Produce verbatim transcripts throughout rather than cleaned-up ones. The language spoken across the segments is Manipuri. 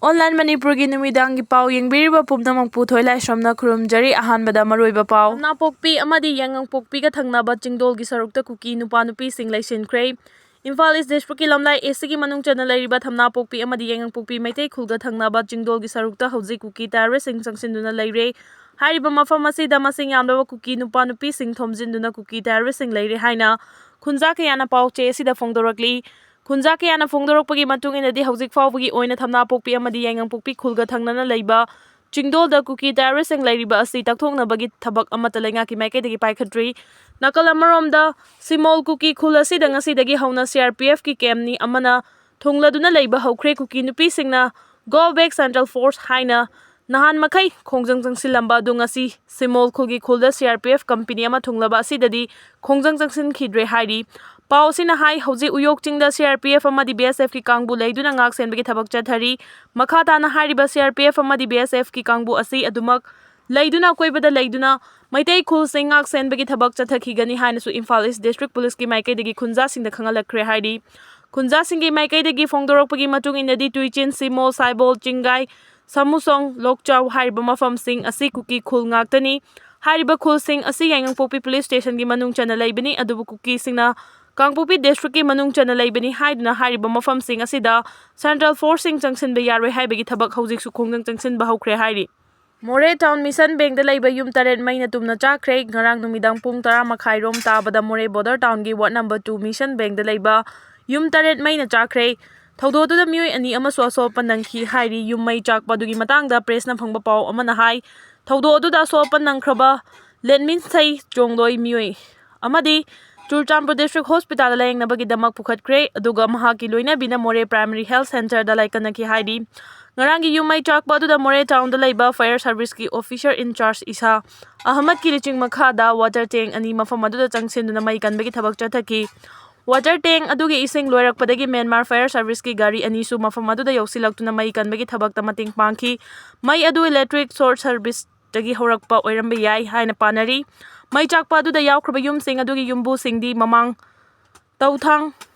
Online ꯃꯅꯤꯄꯨꯔꯒꯤ ꯅꯨꯃꯤꯗꯥꯡꯒꯤ ꯄꯥꯎ ꯌꯦꯡꯕꯤꯔꯤꯕ ꯄꯨꯝꯅꯃꯛꯄꯨ ꯊꯣꯏꯂꯥꯏꯁ꯭ꯔꯝꯅ ꯈꯨꯔꯨꯝꯖꯔꯤ꯫ ꯑꯍꯥꯟꯕꯗ ꯃꯔꯨꯑꯣꯏꯕ ꯄꯥꯎ꯫ ꯅꯥꯄꯣꯛꯄꯤ ꯑꯃꯗꯤ ꯌꯥꯏꯉꯪꯄꯣꯛꯄꯤꯒ ꯊꯪꯅꯕ ꯆꯤꯡꯗꯣꯜꯒꯤ ꯁꯔꯨꯛꯇ ꯀꯨꯀꯤ ꯅꯨꯄꯥ ꯅꯨꯄꯤꯁꯤꯡ ꯂꯩꯁꯤꯟꯈ꯭ꯔꯦ꯫ ꯏꯝꯐꯥꯜ ꯏꯁ ꯗꯤꯁꯇ꯭ꯔꯤꯛꯀꯤ ꯂꯝꯂꯥꯏ ꯑꯦꯁꯤꯒꯤ ꯃꯅꯨꯡ ꯆꯟꯅ ꯂꯩꯔꯤꯕ ꯊꯝꯅꯥꯄꯣꯛꯄꯤ ꯑꯃꯗꯤ ꯌꯥꯏꯉꯪꯄꯣꯛꯄꯤ ꯃꯩꯇꯩ ꯈꯨꯜꯒ ꯊꯪꯅꯕ ꯆꯤꯡꯗꯣꯜꯒꯤ ꯁꯔꯨꯛꯇ ꯍꯧꯖꯤꯛ ꯀꯨꯀꯤ ꯇꯦꯔꯣꯔꯤꯁꯁꯤꯡ ꯆꯪꯁꯤꯟꯗꯨꯅ ꯂꯩꯔꯦ꯫ ꯍꯥꯏꯔꯤꯕ ꯃꯐꯝ ꯑꯁꯤꯗ ꯃꯁꯤꯡ ꯌꯥꯝꯂꯕ ꯀꯨꯀꯤ ꯅꯨꯄꯥ ꯅꯨꯄꯤꯁꯤꯡ ꯊꯣꯝꯖꯤꯟꯗꯨꯅ ꯀꯨꯀꯤ ꯇꯦꯔꯣꯔꯤꯁꯁꯤꯡ ꯂꯩꯔꯦ ꯍꯥꯏꯅ ꯈꯨꯟꯖꯥ ꯀꯌꯥꯅ ꯄꯥꯎ ꯆꯦ ꯑꯁꯤꯗ ꯐꯣꯡꯗꯣꯔꯛꯂꯤ꯫ ꯈꯨꯟꯖꯥ ꯀꯌꯥꯅ ꯐꯣꯡꯗꯣꯔꯛꯄꯒꯤ ꯃꯇꯨꯡ ꯏꯟꯅꯗꯤ ꯍꯧꯖꯤꯛ ꯐꯥꯎꯕꯒꯤ ꯑꯣꯏꯅ ꯊꯝꯅꯥꯄꯣꯛꯄꯤ ꯑꯃꯗꯤ ꯌꯥꯏꯉꯪꯄꯣꯛꯄꯤ ꯈꯨꯜꯒ ꯊꯪꯅꯅ ꯂꯩꯕ ꯆꯤꯡꯗꯣꯜꯗ ꯀꯨꯀꯤ ꯇꯦꯔꯣꯔꯤꯁꯁꯤꯡ ꯂꯩꯔꯤꯕ ꯑꯁꯤ ꯇꯛꯊꯣꯛꯅꯕꯒꯤ ꯊꯕꯛ ꯑꯃꯠꯇ ꯂꯩꯉꯥꯛꯀꯤ ꯃꯥꯏꯀꯩꯗꯒꯤ ꯄꯥꯏꯈꯠꯇ꯭ꯔꯤ꯫ ꯅꯥꯀꯜ ꯑꯃꯔꯣꯝꯗ ꯁꯤꯃꯣꯜ ꯀꯨꯀꯤ ꯈꯨꯜ ꯑꯁꯤꯗ ꯉꯁꯤꯗꯒꯤ ꯍꯧꯅ ꯁꯤ ꯑꯥꯔ ꯄꯤ ꯑꯦꯐꯀꯤ ꯀꯦꯝꯞꯅꯤ ꯑꯃꯅ ꯊꯨꯡꯂꯗꯨꯅ ꯂꯩꯕ ꯍꯧꯈ꯭ꯔꯦ꯫ ꯀꯨꯀꯤ ꯅꯨꯄꯤꯁꯤꯡꯅ "Go back Central Force" ꯍꯥꯏꯅ ꯅꯍꯥꯟ ꯃꯈꯩ ꯈꯣꯡꯖꯪ ꯆꯪꯁꯤꯜꯂꯝꯕ ꯑꯗꯨ ꯉꯁꯤ ꯁꯤꯃꯣꯜ ꯈꯨꯜꯒꯤ ꯈꯨꯜꯗ C R P F company ꯑꯃ ꯊꯨꯡꯂꯕ ꯑꯁꯤꯗꯗꯤ ꯈꯣꯡꯖꯪ ꯆꯪꯁꯤꯟꯈꯤꯗ꯭ꯔꯦ ꯍꯥꯏꯔꯤ꯫ ꯄꯥꯎ ꯑꯁꯤꯅ ꯍꯥꯏ, ꯍꯧꯖꯤꯛ ꯎꯌꯣꯛ ꯆꯤꯡꯗ ꯁꯤ ꯑꯥꯔ ꯄꯤ ꯑꯦꯐ ꯑꯃꯗꯤ ꯕꯤ ꯑꯦꯁ ꯑꯦꯐꯀꯤ ꯀꯥꯡꯕꯨ ꯂꯩꯗꯨꯅ ꯉꯥꯛ ꯁꯦꯟꯕꯒꯤ ꯊꯕꯛ ꯆꯠꯊꯔꯤ꯫ ꯃꯈꯥ ꯇꯥꯅ ꯍꯥꯏꯔꯤꯕ ꯁꯤ ꯑꯥꯔ ꯄꯤ ꯑꯦꯐ ꯑꯃꯗꯤ ꯕꯤ ꯑꯦꯁ ꯑꯦꯐꯀꯤ ꯀꯥꯡꯕꯨ ꯑꯁꯤ ꯑꯗꯨꯃꯛ ꯂꯩꯗꯨꯅ ꯑꯀꯣꯏꯕꯗ ꯂꯩꯗꯨꯅ ꯃꯩꯇꯩ ꯈꯨꯜꯁꯤꯡ ꯉꯥꯛ ꯁꯦꯟꯕꯒꯤ ꯊꯕꯛ ꯆꯠꯊꯈꯤꯒꯅꯤ ꯍꯥꯏꯅꯁꯨ ꯏꯝꯐꯥꯜ ꯏꯁ ꯗꯤꯁꯇ꯭ꯔꯤꯛ ꯄꯨꯂꯤꯁꯀꯤ ꯃꯥꯏꯀꯩꯗꯒꯤ ꯈꯨꯟꯖꯥꯁꯤꯡꯗ ꯈꯪꯍꯜꯂꯛꯈ꯭ꯔꯦ ꯍꯥꯏꯔꯤ꯫ ꯈꯨꯟꯖꯥꯁꯤꯡꯒꯤ ꯃꯥꯏꯀꯩꯗꯒꯤ ꯐꯣꯡꯗꯣꯔꯛꯄꯒꯤ ꯃꯇꯨꯡ ꯏꯟꯅꯗꯤ ꯇꯨꯏꯆꯤꯟ, ꯁꯤꯃꯣꯜ, ꯁꯥꯏꯕꯣꯜ, ꯆꯤꯡꯒꯥꯏ, ꯁꯥꯃꯨꯁꯣꯡ, ꯂꯣꯛꯆꯥꯎ ꯍꯥꯏꯔꯤꯕ ꯃꯐꯝꯁꯤꯡ ꯑꯁꯤ ꯀꯨꯀꯤ ꯈꯨꯜ ꯉꯥꯛꯇꯅꯤ꯫ ꯍꯥꯏꯔꯤꯕ ꯈꯨꯜꯁꯤꯡ ꯑꯁꯤ ꯌꯥꯏꯉꯪꯄꯣꯛꯄꯤ ꯄꯨꯂꯤꯁ ꯁ꯭ꯇꯦꯁꯟꯒꯤ ꯃꯅꯨꯡ ꯆꯟꯅ ꯂꯩꯕꯅꯤ, ꯑꯗꯨꯕꯨ ꯀꯨꯀꯤꯁꯤꯡꯅ ꯀꯥꯡꯄꯣꯛꯄꯤ ꯗꯤꯁꯇ꯭ꯔꯤꯛꯀꯤ ꯃꯅꯨꯡ ꯆꯟꯅ ꯂꯩꯕꯅꯤ ꯍꯥꯏꯗꯨꯅ ꯍꯥꯏꯔꯤꯕ ꯃꯐꯝꯁꯤꯡ ꯑꯁꯤꯗ ꯁꯦꯟꯇ꯭ꯔꯦꯜ ꯐꯣꯔꯁꯁꯤꯡ ꯆꯪꯁꯤꯟꯕ ꯌꯥꯔꯣꯏ ꯍꯥꯏꯕꯒꯤ ꯊꯕꯛ ꯍꯧꯖꯤꯛꯁꯨ ꯈꯣꯡꯖꯪ ꯆꯪꯁꯤꯟꯕ ꯍꯧꯈ꯭ꯔꯦ ꯍꯥꯏꯔꯤ꯫ ꯃꯣꯔꯦ ꯇꯥꯎꯟ ꯃꯤꯁꯟ ꯕꯦꯡꯗ ꯂꯩꯕ ꯌꯨꯝ ꯇꯔꯦꯠ ꯃꯩꯅ ꯇꯨꯝꯅ ꯆꯥꯛꯈ꯭ꯔꯦ꯫ ꯉꯔꯥꯡ ꯅꯨꯃꯤꯗꯥꯡ ꯄꯨꯡ ꯇꯔꯥ ꯃꯈꯥꯏ ꯔꯣꯝ ꯇꯥꯕꯗ ꯃꯣꯔꯦ ꯕꯣꯔꯗꯔ ꯇꯥꯎꯟꯒꯤ ꯋꯥꯔꯗ ꯅꯝꯕꯔ ꯇꯨ ꯃꯤꯁꯟ ꯕꯦꯡꯗ ꯂꯩꯕ ꯌꯨꯝ ꯇꯔꯦꯠ ꯃꯩꯅ ꯆꯥꯛꯈ꯭ꯔꯦ꯫ ꯊꯧꯗꯣꯛ ꯑꯗꯨꯗ ꯃꯤꯑꯣꯏ ꯑꯅꯤ ꯑꯃꯁꯨ ꯑꯁꯣꯛ ꯑꯄꯟ ꯅꯪꯈꯤ ꯍꯥꯏꯔꯤ꯫ ꯌꯨꯝ ꯃꯩ ꯆꯥꯛꯄ ꯑꯗꯨꯒꯤ ꯃꯇꯥꯡꯗ ꯄ꯭ꯔꯦꯁꯅ ꯐꯪꯕ ꯄꯥꯎ ꯑꯃꯅ ꯍꯥꯏ, ꯊꯧꯗꯣꯛ ꯑꯗꯨꯗ ꯑꯁꯣꯛ ꯑꯄꯟ ꯅꯪꯈ꯭ꯔꯕ ꯂꯦꯟꯃꯤꯟꯁꯩ ꯆꯣꯡꯗꯣꯏ ꯃꯤꯑꯣꯏ ꯑꯃꯗꯤ ꯆꯨꯔꯆꯥꯟꯄꯨꯔ ꯗꯤꯁꯇ꯭ꯔꯤꯛ ꯍꯣꯁꯄꯤꯇꯥꯜꯗ ꯂꯥꯌꯦꯡꯅꯕꯒꯤꯗꯃꯛ ꯄꯨꯈꯠꯈ꯭ꯔꯦ, ꯑꯗꯨꯒ ꯃꯍꯥꯛꯀꯤ ꯂꯣꯏꯅꯕꯤꯅ ꯃꯣꯔꯦ ꯄ꯭ꯔꯥꯏꯃꯔꯤ ꯍꯦꯜꯊ ꯁꯦꯟꯇꯔꯗ ꯂꯥꯏꯀꯠꯅꯈꯤ ꯍꯥꯏꯔꯤ꯫ ꯉꯔꯥꯡꯒꯤ ꯌꯨꯝ ꯃꯩ ꯆꯥꯛꯄ ꯑꯗꯨꯗ ꯃꯣꯔꯦ ꯇꯥꯎꯟꯗ ꯂꯩꯕ ꯐꯥꯌꯔ ꯁꯥꯔꯚꯤꯁꯀꯤ ꯑꯣꯐꯤꯁꯔ ꯏꯟꯆꯥꯔꯖ ꯏꯁꯥ ꯑꯍꯃꯗꯀꯤ ꯂꯨꯆꯤꯡ ꯃꯈꯥꯗ ꯋꯥꯇꯔ ꯇꯦꯡ ꯑꯅꯤ ꯃꯐꯝ ꯑꯗꯨꯗ ꯆꯪꯁꯤꯟꯗꯨꯅ ꯃꯩ ꯀꯟꯕꯒꯤ ꯊꯕꯛ ꯆꯠꯊꯈꯤ꯫ ꯋꯥꯇꯔ ꯇꯦꯡ ꯑꯗꯨꯒꯤ ꯏꯁꯤꯡ ꯂꯣꯏꯔꯛꯄꯗꯒꯤ ꯃ꯭ꯌꯥꯟꯃꯥꯔ ꯐꯥꯌꯔ ꯁꯥꯔꯚꯤꯁꯀꯤ ꯒꯥꯔꯤ ꯑꯅꯤꯁꯨ ꯃꯐꯝ ꯑꯗꯨꯗ ꯌꯧꯁꯤꯜꯂꯛꯇꯨꯅ ꯃꯩ ꯀꯟꯕꯒꯤ ꯊꯕꯛꯇ ꯃꯇꯦꯡ ꯄꯥꯡꯈꯤ꯫ ꯃꯩ ꯑꯗꯨ ꯏꯂꯦꯛꯇ꯭ꯔꯤꯛ ꯁꯣꯔꯠ ꯁꯥꯔꯚꯤꯁꯇꯒꯤ ꯍꯧꯔꯛꯄ ꯑꯣꯏꯔꯝꯕ ꯌꯥꯏ ꯍꯥꯏꯅ ꯄꯥꯅꯔꯤ꯫ ꯃꯩ ꯆꯥꯛꯄ ꯑꯗꯨꯗ ꯌꯥꯎꯈ꯭ꯔꯕ ꯌꯨꯝꯁꯤꯡ ꯑꯗꯨꯒꯤ ꯌꯨꯝꯕꯨꯁꯤꯡꯗꯤ ꯃꯃꯥꯡ ꯇꯧꯊꯥꯡ,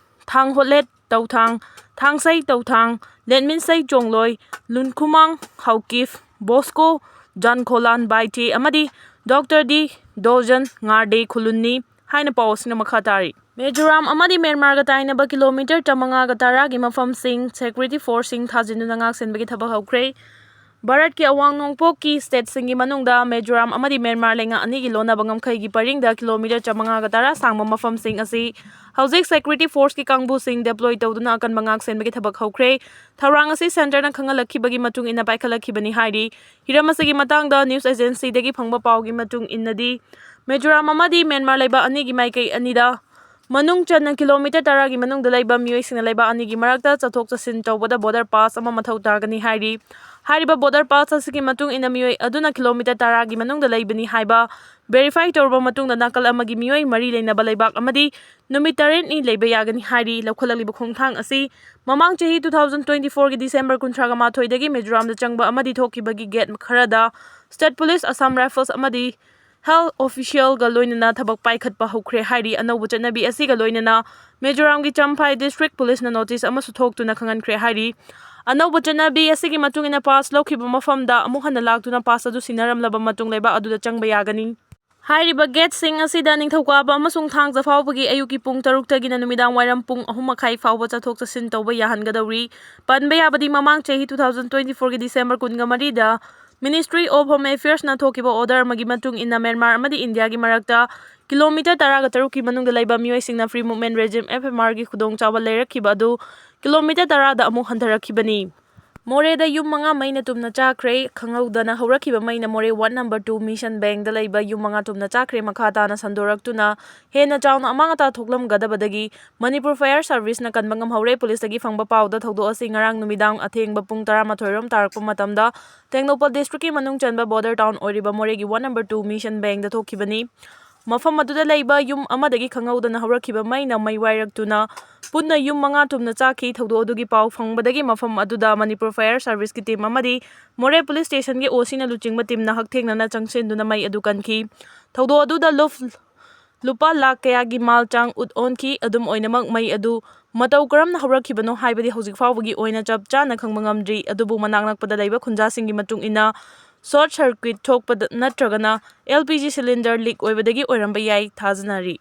ꯊꯥꯡ ꯍꯣꯠꯂꯦꯠ, ꯇꯧꯊꯥꯡ, ꯊꯥꯡꯁꯩ ꯇꯧꯊꯥꯡ, ꯂꯦꯠꯃꯤꯟꯁꯩ ꯆꯣꯡꯂꯣꯏ, ꯂꯨꯟꯈꯨꯃꯥꯡ ꯍꯥꯎꯀꯤꯞ, ꯕꯣꯁꯀꯣ ꯖꯥꯟꯈꯣꯂꯥꯟ ꯕꯥꯏꯊꯦ ꯑꯃꯗꯤ ꯗꯣꯛꯇꯔ ꯗꯤ ꯗꯣꯖꯟ ꯉꯥꯔꯗꯦ ꯈꯨꯂꯨꯟꯅꯤ ꯍꯥꯏꯅ ꯄꯥꯎ ꯑꯁꯤꯅ ꯃꯈꯥ ꯇꯥꯔꯤ꯫ ꯃꯤꯖꯣꯔꯥꯝ ꯑꯃꯗꯤ ꯃ꯭ꯌꯥꯟꯃꯥꯔꯒ ꯇꯥꯏꯅꯕ ꯀꯤꯂꯣꯃꯤꯇꯔ ꯆꯥꯃꯉꯥꯒ ꯇꯔꯥꯒꯤ ꯃꯐꯝꯁꯤꯡ ꯁꯦꯀ꯭ꯌꯨꯔꯤꯇꯤ ꯐꯣꯔꯁꯁꯤꯡ ꯊꯥꯖꯤꯟꯗꯨꯅ ꯉꯥꯛꯁꯦꯟꯕꯒꯤ ꯊꯕꯛ ꯍꯧꯈ꯭ꯔꯦ꯫ ꯚꯥꯔꯠꯀꯤ ꯑꯋꯥꯡ ꯅꯣꯡꯄꯣꯛꯀꯤ ꯁ꯭ꯇꯦꯠꯁꯤꯡꯒꯤ ꯃꯅꯨꯡꯗ ꯃꯤꯖꯣꯔꯥꯝ ꯑꯃꯗꯤ ꯃ꯭ꯌꯥꯟꯃꯥꯔ ꯂꯩꯉꯥꯛ ꯑꯅꯤꯒꯤ ꯂꯣꯟꯅꯕ ꯉꯝꯈꯩꯒꯤ ꯄꯔꯤꯡꯗ ꯀꯤꯂꯣꯃꯤꯇꯔ ꯆꯥꯃꯉꯥꯒ ꯇꯔꯥ ꯁꯥꯡꯕ ꯃꯐꯝꯁꯤꯡ ꯑꯁꯤ ꯍꯧꯖꯤꯛ ꯁꯦꯀ꯭ꯌꯨꯔꯤꯇꯤ ꯐꯣꯔꯁꯀꯤ ꯀꯥꯡꯕꯨꯁꯤꯡ ꯗꯦꯄ꯭ꯂꯣꯏ ꯇꯧꯗꯨꯅ ꯑꯀꯟꯕ ꯉꯥꯛꯁꯦꯟꯕꯒꯤ ꯊꯕꯛ ꯍꯧꯈ꯭ꯔꯦ꯫ ꯊꯧꯔꯥꯡ ꯑꯁꯤ ꯁꯦꯟꯇꯔꯅ ꯈꯪꯍꯜꯂꯛꯈꯤꯕꯒꯤ ꯃꯇꯨꯡ ꯏꯟꯅ ꯄꯥꯏꯈꯠꯂꯛꯈꯤꯕꯅꯤ ꯍꯥꯏꯔꯤ꯫ ꯍꯤꯔꯝ ꯑꯁꯤꯒꯤ ꯃꯇꯥꯡꯗ ꯅ꯭ꯌꯨꯁ ꯑꯦꯖꯦꯟꯁꯤꯗꯒꯤ ꯐꯪꯕ ꯄꯥꯎꯒꯤ ꯃꯇꯨꯡ ꯏꯟꯅꯗꯤ, ꯃꯤꯖꯣꯔꯥꯝ ꯑꯃꯗꯤ ꯃ꯭ꯌꯥꯟꯃꯥꯔ ꯂꯩꯕꯥꯛ ꯑꯅꯤꯒꯤ ꯃꯥꯏꯀꯩ ꯑꯅꯤꯗ ꯃꯅꯨꯡ ꯆꯟꯅ ꯀꯤꯂꯣꯃꯤꯇꯔ ꯇꯔꯥꯒꯤ ꯃꯅꯨꯡꯗ ꯂꯩꯕ ꯃꯤꯑꯣꯏꯁꯤꯡꯅ ꯂꯩꯕꯥꯛ ꯑꯅꯤꯒꯤ ꯃꯔꯛꯇ ꯆꯠꯊꯣꯛ ꯆꯠꯁꯤꯟ ꯇꯧꯕꯗ ꯕꯣꯔꯗꯔ ꯄꯥꯁ ꯑꯃ ꯃꯊꯧ ꯇꯥꯒꯅꯤ ꯍꯥꯏꯔꯤ꯫ ꯍꯥꯏꯔꯤꯕ ꯕꯣꯔꯗꯔ ꯄꯥꯁ ꯑꯁꯤꯒꯤ ꯃꯇꯨꯡ ꯏꯟꯅ ꯃꯤꯑꯣꯏ ꯑꯗꯨꯅ ꯀꯤꯂꯣꯃꯤꯇꯔ ꯇꯔꯥꯒꯤ ꯃꯅꯨꯡꯗ ꯂꯩꯕꯅꯤ ꯍꯥꯏꯕ ꯚꯦꯔꯤꯐꯥꯏ ꯇꯧꯔꯕ ꯃꯇꯨꯡꯗ ꯅꯥꯀꯜ ꯑꯃꯒꯤ ꯃꯤꯑꯣꯏ ꯃꯔꯤ ꯂꯩꯅꯕ ꯂꯩꯕꯥꯛ ꯑꯃꯗꯤ ꯅꯨꯃꯤꯠ ꯇꯔꯦꯠꯅꯤ ꯂꯩꯕ ꯌꯥꯒꯅꯤ ꯍꯥꯏꯔꯤ꯫ ꯂꯧꯈꯠꯂꯛꯂꯤꯕ ꯈꯣꯡꯊꯥꯡ ꯑꯁꯤ ꯃꯃꯥꯡ ꯆꯍꯤ two thousand twenty fourꯒꯤ ꯗꯤꯁꯦꯝꯕꯔ ꯀꯨꯟꯊ꯭ꯔꯥꯒ ꯃꯥꯊꯣꯏꯗꯒꯤ ꯃꯤꯖꯣꯔꯥꯝꯗ ꯆꯪꯕ ꯑꯃꯗꯤ ꯊꯣꯛꯈꯤꯕꯒꯤ ꯒꯦꯠ ꯈꯔꯗ ꯁ꯭ꯇꯦꯠ ꯄꯨꯂꯤꯁ, ꯑꯁꯥꯝ ꯔꯥꯏꯐꯜꯁ ꯑꯃꯗꯤ ꯍꯦꯜꯊ ꯑꯣꯐꯤꯁꯤꯌꯦꯜꯒ ꯂꯣꯏꯅꯅ ꯊꯕꯛ ꯄꯥꯏꯈꯠꯄ ꯍꯧꯈ꯭ꯔꯦ ꯍꯥꯏꯔꯤ꯫ ꯑꯅꯧꯕ ꯆꯠꯅꯕꯤ ꯑꯁꯤꯒ ꯂꯣꯏꯅꯅ ꯃꯤꯖꯣꯔꯥꯝꯒꯤ ꯆꯝꯐꯥꯏ ꯗꯤꯁꯇ꯭ꯔꯤꯛ ꯄꯨꯂꯤꯁꯅ ꯅꯣꯇꯤꯁ ꯑꯃꯁꯨ ꯊꯣꯛꯇꯨꯅ ꯈꯪꯍꯟꯈ꯭ꯔꯦ ꯍꯥꯏꯔꯤ꯫ ꯑꯅꯧꯕ ꯆꯠꯅꯕꯤ ꯑꯁꯤꯒꯤ ꯃꯇꯨꯡ ꯏꯟꯅ ꯄꯥꯁ ꯂꯧꯈꯤꯕ ꯃꯐꯝꯗ ꯑꯃꯨꯛ ꯍꯟꯅ ꯂꯥꯛꯇꯨꯅ ꯄꯥꯁ ꯑꯗꯨ ꯁꯤꯟꯅꯔꯝꯂꯕ ꯃꯇꯨꯡ ꯂꯩꯕꯥꯛ ꯑꯗꯨꯗ ꯆꯪꯕ ꯌꯥꯒꯅꯤ꯫ ꯍꯥꯏꯔꯤꯕ ꯒꯦꯠꯁꯤꯡ ꯑꯁꯤꯗ ꯅꯤꯡꯊꯧꯀꯥꯕ ꯑꯃꯁꯨꯡ ꯊꯥꯡꯖ ꯐꯥꯎꯕꯒꯤ ꯑꯌꯨꯛꯀꯤ ꯄꯨꯡ ꯇꯔꯨꯛꯇꯒꯤꯅ ꯅꯨꯃꯤꯗꯥꯡ ꯋꯥꯏꯔꯝ ꯄꯨꯡ ꯑꯍꯨꯝ ꯃꯈꯥꯏ ꯐꯥꯎꯕ ꯆꯠꯊꯣꯛ ꯆꯠꯁꯤꯟ ꯇꯧꯕ ꯌꯥꯍꯟꯒꯗꯧꯔꯤ꯫ ꯄꯟꯕ ꯌꯥꯕꯗꯤ, ꯃꯃꯥꯡ ꯆꯍꯤ two thousand twenty fourꯒꯤ ꯗꯤꯁꯦꯝꯕꯔ ꯀꯨꯟꯒ ꯃꯔꯤꯗ Ministry of Home Affairsꯅ ꯊꯣꯛꯈꯤꯕ ꯑꯣꯔꯗꯔ ꯑꯃꯒꯤ ꯃꯇꯨꯡ ꯏꯟꯅ ꯃ꯭ꯌꯥꯟꯃꯥꯔ ꯑꯃꯗꯤ ꯏꯟꯗꯤꯌꯥꯒꯤ ꯃꯔꯛꯇ ꯀꯤꯂꯣꯃꯤꯇꯔ ꯇꯔꯥꯒ ꯇꯔꯨꯛꯀꯤ ꯃꯅꯨꯡꯗ ꯂꯩꯕ ꯃꯤꯑꯣꯏꯁꯤꯡꯅ Free Movement Regime, F M Rꯒꯤ ꯈꯨꯗꯣꯡꯆꯥꯕ ꯂꯩꯔꯛꯈꯤꯕ ꯑꯗꯨ ꯀꯤꯂꯣꯃꯤꯇꯔ ꯇꯔꯥꯗ ꯑꯃꯨꯛ ꯍꯟꯊꯔꯛꯈꯤꯕꯅꯤ꯫ ꯃꯣꯔꯦꯗ ꯌꯨꯝ ꯃꯉꯥ ꯃꯩꯅ ꯇꯨꯝꯅ ꯆꯥꯈ꯭ꯔꯦ꯫ ꯈꯪꯍꯧꯗꯅ ꯍꯧꯔꯛꯈꯤꯕ ꯃꯩꯅ ꯃꯣꯔꯦ ward number two Mission Bankꯗ ꯂꯩꯕ ꯌꯨꯝ ꯃꯉꯥ ꯇꯨꯝꯅ ꯆꯥꯈ꯭ꯔꯦ꯫ ꯃꯈꯥ ꯇꯥꯅ ꯁꯟꯗꯣꯔꯛꯇꯨꯅ ꯍꯦꯟꯅ ꯆꯥꯎꯅ ꯑꯃꯥꯡ ꯑꯇꯥ ꯊꯣꯛꯂꯝꯒꯗꯕꯗꯒꯤ ꯃꯅꯤꯄꯨꯔ Fire Serviceꯅ ꯀꯟꯕ ꯉꯝꯍꯧꯔꯦ꯫ ꯄꯨꯂꯤꯁꯇꯒꯤ ꯐꯪꯕ ꯄꯥꯎꯗ ꯊꯧꯗꯣꯛ ꯑꯁꯤ ꯉꯔꯥꯡ ꯅꯨꯃꯤꯗꯥꯡ ꯑꯊꯦꯡꯕ ꯄꯨꯡ ꯇꯔꯥꯃꯥꯊꯣꯏ ꯔꯣꯝ ꯇꯥꯔꯛꯄ ꯃꯇꯝꯗ ꯇꯦꯡꯅꯧꯄꯜ ꯗꯤꯁꯇ꯭ꯔꯤꯛꯀꯤ ꯃꯅꯨꯡ ꯆꯟꯕ border town ꯑꯣꯏꯔꯤꯕ ꯃꯣꯔꯦꯒꯤ ward number two Mission Bankꯗ ꯊꯣꯛꯈꯤꯕꯅꯤ꯫ ꯃꯐꯝ ꯑꯗꯨꯗ ꯂꯩꯕ ꯌꯨꯝ ꯑꯃꯗꯒꯤ ꯈꯪꯍꯧꯗꯅ ꯍꯧꯔꯛꯈꯤꯕ ꯃꯩꯅ ꯃꯩ ꯋꯥꯏꯔꯛꯇꯨꯅ ꯄꯨꯟꯅ ꯌꯨꯝ ꯃꯉꯥ ꯇꯨꯝꯅ ꯆꯥꯈꯤ꯫ ꯊꯧꯗꯣꯛ ꯑꯗꯨꯒꯤ ꯄꯥꯎ ꯐꯪꯕꯗꯒꯤ ꯃꯐꯝ ꯑꯗꯨꯗ ꯃꯅꯤꯄꯨꯔ Fire Serviceꯀꯤ team ꯑꯃꯗꯤ ꯃꯣꯔꯦ ꯄꯨꯂꯤꯁ ꯁ꯭ꯇꯦꯁꯟꯒꯤ OCꯅ ꯂꯨꯆꯤꯡꯕ teamꯅ ꯍꯛꯊꯦꯡꯅꯅ ꯆꯪꯁꯤꯟꯗꯨꯅ ꯃꯩ ꯑꯗꯨ ꯀꯟꯈꯤ꯫ ꯊꯧꯗꯣꯛ ꯑꯗꯨꯗ ꯂꯨꯞ ꯂꯨꯄꯥ ꯂꯥꯈ ꯀꯌꯥꯒꯤ ꯃꯥꯜ ꯆꯥꯡ ꯎꯠ ꯑꯣꯟꯈꯤ꯫ ꯑꯗꯨꯝ ꯑꯣꯏꯅꯃꯛ, ꯃꯩ ꯑꯗꯨ ꯃꯇꯧ ꯀꯔꯝꯅ ꯍꯧꯔꯛꯈꯤꯕꯅꯣ ꯍꯥꯏꯕꯗꯤ ꯍꯧꯖꯤꯛ ꯐꯥꯎꯕꯒꯤ ꯑꯣꯏꯅ ꯆꯞ ꯆꯥꯅ ꯈꯪꯕ ꯉꯝꯗ꯭ꯔꯤ꯫ ꯑꯗꯨꯕꯨ ꯃꯅꯥꯛ ꯅꯛꯄꯗ ꯂꯩꯕ ꯈꯨꯟꯖꯥꯁꯤꯡꯒꯤ ꯃꯇꯨꯡ ꯏꯟꯅ, ꯁꯣꯔꯠ ꯁꯔꯀ꯭ꯌꯨꯠ ꯊꯣꯛꯄꯗ ꯅꯠꯇ꯭ꯔꯒꯅ ꯑꯦꯜ ꯄꯤ ꯖꯤ ꯁꯤꯂꯤꯟꯗꯔ ꯂꯤꯛ ꯑꯣꯏꯕꯗꯒꯤ ꯑꯣꯏꯔꯝꯕ ꯌꯥꯏ ꯊꯥꯖꯅꯔꯤ꯫